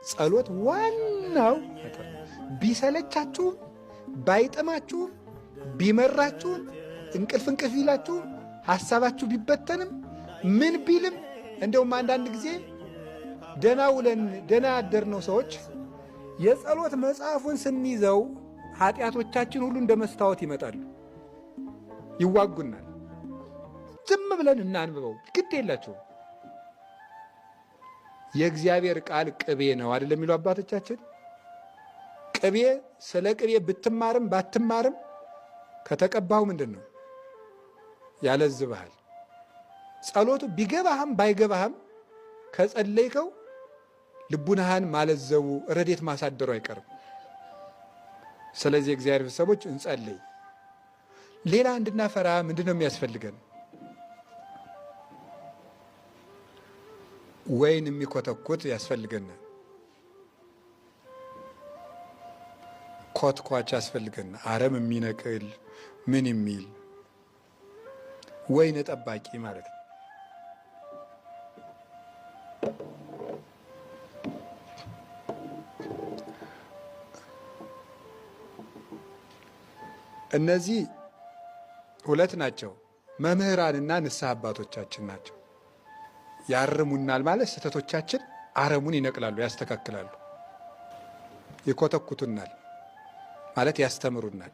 ጸሎት ዋናው ነገር ነው። ቢሰለቻችሁም፣ ባይጥማችሁም፣ ቢመራችሁም፣ እንቅልፍ እንቅልፍ ቢላችሁም፣ ሐሳባችሁ ቢበተንም፣ ምን ቢልም፣ እንደውም አንዳንድ ጊዜ ደና ውለን ደና ያደርነው ሰዎች የጸሎት መጽሐፉን ስንይዘው ኃጢአቶቻችን ሁሉ እንደ መስታወት ይመጣሉ፣ ይዋጉናል። ዝም ብለን እናንብበው፣ ግድ የላቸውም። የእግዚአብሔር ቃል ቅቤ ነው አይደለም የሚሉ አባቶቻችን። ቅቤ ስለ ቅቤ ብትማርም ባትማርም ከተቀባሁ ምንድን ነው ያለዝብሃል። ጸሎቱ ቢገባህም ባይገባህም ከጸለይከው ልቡናህን ማለዘቡ ረዴት ማሳደሩ አይቀርም። ስለዚህ የእግዚአብሔር ቤተሰቦች እንጸልይ። ሌላ እንድናፈራ ምንድን ነው የሚያስፈልገን? ወይን የሚኮተኩት ያስፈልገናል። ኮትኳች ያስፈልገናል። አረም የሚነቅል ምን የሚል ወይን ጠባቂ ማለት ነው። እነዚህ ሁለት ናቸው። መምህራንና ንስሐ አባቶቻችን ናቸው። ያርሙናል ማለት ስህተቶቻችን አረሙን ይነቅላሉ፣ ያስተካክላሉ። ይኮተኩቱናል ማለት ያስተምሩናል።